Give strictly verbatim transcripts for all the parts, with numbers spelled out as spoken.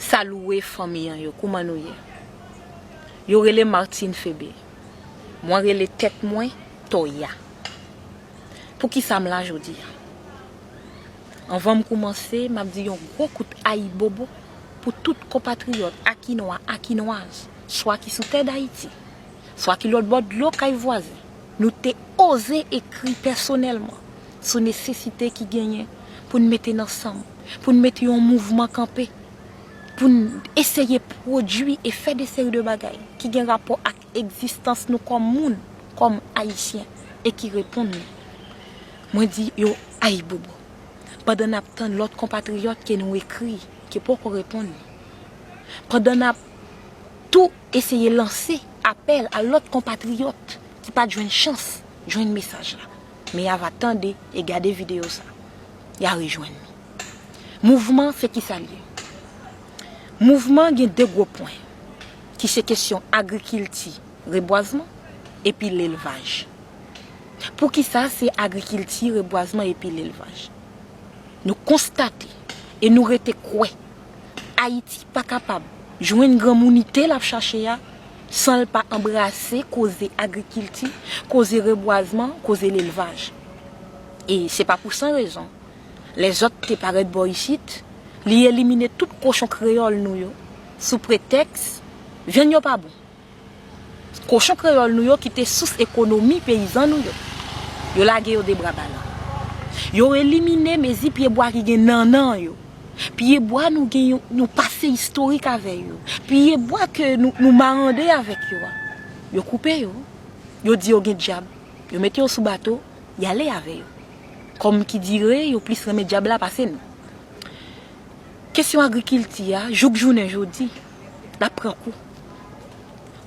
Salué fanmi an yo, kouman nou ye? Yo rele Martine Febe. Mwen rele tèt mwen Toya. Poukisa m la jodi a? Anvan m koumanse, m ap di yon gwo kout ayibobo pou tout konpatriyòt akinwa, akinwaz, swa ki sou tè Dayiti, swa ki lòt bò dlo kay vwazen. Nou te oze ekri pèsonèlman sou nesesite ki genyen pou n mete n ansanm, pou n mete yon mouvman kanpe, pou n eseye pwodui e fè de seri de bagay ki gen rapò ak egzistans nou kòm moun, kòm Ayisyen, e ki reponn nou. Mwen di yo ayibobo. Pandan n ap tann lòt konpatriyòt ke nou ekri, ke poko reponn nou. Pandan n ap tou eseye lanse apèl a lòt konpatriyòt ki pa t jwenn chans jwenn mesaj la. Men y a va tande e gade videyo sa. Y a rejwenn nou. Mouvman se kisa l ye? Mouvman gen de gwo pwen, ki se kesyon agrikilti, rebwazman, epi lelvaj. Poukisa se agrikilti, rebwazman epi lelvaj? Nou konstate e nou rete kwè Ayiti pa kapab jwenn granmounite l ap chache a san l pa anbrase koze agrikilti, koze rebwazman, koze lelvaj. E se pa pou san rezon. Lèzòt te parèt bò isit, li elimine tout kochon kreyòl nou yo sou pretèks vyann yo pa bon. Kochon kreyòl nou yo ki te sous ekonomi peyizan nou yo, yo lage yo de bra balan. Yo elimine mezi pyebwa ki gen nannan yo. Pyebwa nou gen yo, nou pase istorik avè yo. Pyebwa ke nou, nou marande avèk yo a. Yo koupe yo. Yo di yo gen dyab. Yo mete yo sou bato, y ale avè yo. Kòm ki dire, yo plis renmen dyab la pase nou. Kesyon agrikilti a, jouk jounen jodi, l ap pran kou.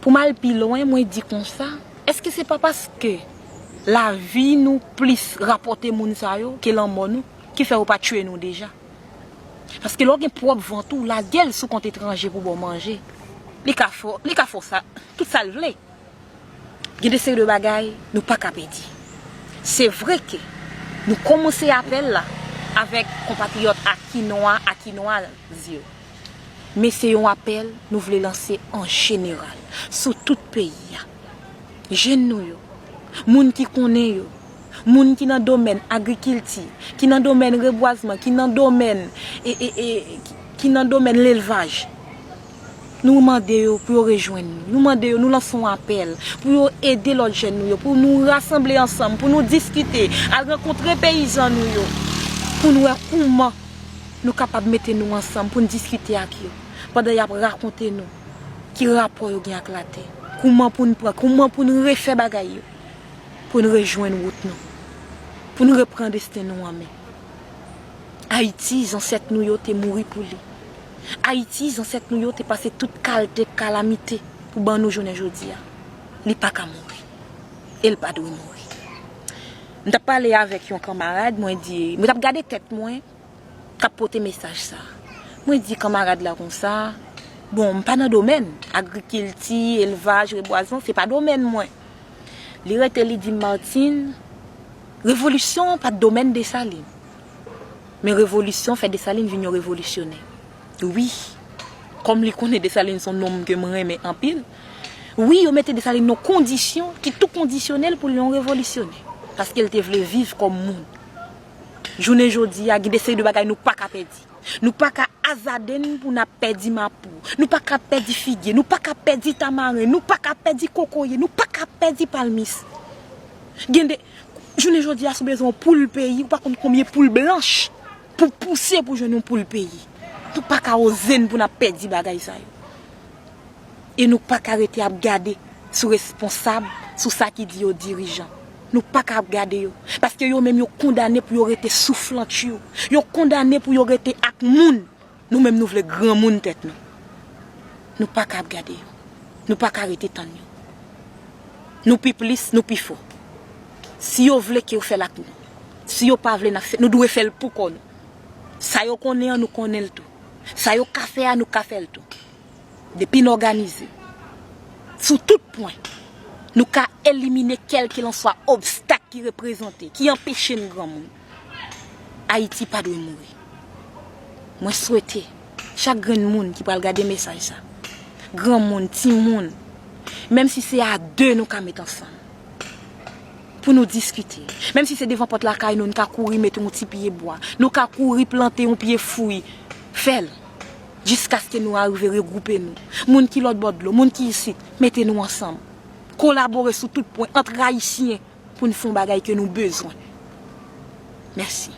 Pou m al pi lwen, mwen di konsa, èske se pa paske lavi nou plis rapòte moun sa yo ke lanmò nou, ki fè yo pa tiye nou deja? Paske lè w gen pwòp vant ou, lage l sou kont etranje pou ba w manje. Li ka fè, li ka fè w sa, tout sa l vle. Gen de seri de bagay nou pa ka pèdi. Se vre ke nou kòmanse apèl la avèk konpatriyòt akinwa, akinwaz yo. Men se yon apèl nou vle lanse an jeneral, sou tout peyi a. Jèn nou yo, moun ki konnen yo, moun ki nan domèn agrikilti, ki nan domèn rebwazman, ki nan domèn, e, e, e, ki, ki nan domèn lelvaj. Nou mande yo pou yo rejwenn nou. Nou mande yo, nou lanse yon apèl pou yo ede lòt jèn nou yo, pou nou rasanble ansanm, pou nou diskite, al rankontre peyizan nou yo, pou n wè kouman nou kapab mete nou ansanm, pou n diskite ak yo, pandan y ap rakonte nou ki rapò yo gen ak latè, kouman pou n pran, kouman pou n refè bagay yo, pou n rejwenn wout nou, pou n repran desten nou an men. Ayiti, zansèt nou yo te mouri pou li. Ayiti, zansèt nou yo te pase tout kalte kalamite pou ban nou jounen jodi a. Li pa ka mouri. E l pa dwe mouri. M t ap pale avèk yon kanmarad, mwen di, mwen t ap gade tèt mwen k ap pote mesaj sa. Mwen di kanmarad la konsa, bon, m pa nan domèn agrikilti, elvaj, rebwazman, se pa domèn mwen. Li rete, li di m, Martine, revolisyon pa t domèn Desalin. Men revolisyon fè Desalin vin yon revolisyonè. Wi. Kòm li konnen Desalin se yon nonm ke m renmen anpil. Wi, yo mete Desalin nan kondisyon ki tou kondisyone l pou l yon revolisyonè. Paske l te vle viv kòm moun. Jounen jodi a, gen de seri de bagay nou pa ka pèdi. Nou pa ka azade n pou n ap pèdi mapou. Nou pa ka pèdi figye. Nou pa ka pèdi tamaren. Nou pa ka pèdi kokoye. Nou pa ka pèdi palmis. Gen de, jounen jodi a, si w bezwen yon poul peyi, ou pa konn konbyen poul blanch pou pouse pou jwenn yon poul peyi. Nou pa ka oze n pou n ap pèdi bagay sa yo. E nou pa ka rete ap gade sou responsab, sou sa ki di yo dirijan. Nou pa ka ap gade yo. Paske yo menm yo kondane pou yo rete souflantye. Yo kondane pou yo rete ak moun. Nou menm nou vle granmoun tèt nou. Nou pa ka ap gade yo. Nou pa ka rete tann yo. Nou pi plis, nou pi fò. Si yo vle ke yo fè l ak nou. Si yo pa vle, n ap fè, nou dwe fè l pou kò nou. Sa yo konnen an, nou konnen l tou. Sa yo ka fè a, nou ka fè l tou. Depi n òganize sou tout pwen, nou ka elimine kèlkelanswa obstak ki reprezante, ki anpeche n granmoun. Ayiti pa dwe mouri. Mwen swete Chak grenn moun ki pral gade mesaj sa, granmoun, timoun, menm si se a de nou ka met ansanm pou nou diskite, menm si se devan pòt lakay nou, nou ka kouri mete yon ti pye bwa, nou ka kouri plante yon pye fwi, fè l, jiskaske nou arive regwoupe nou. Moun ki lòt bò dlo, moun ki isit, mete nou ansanm. Kolabore sou tout pwen, ant Ayisyen, pou n fè yon bagay ke nou bezwen. Mèsi.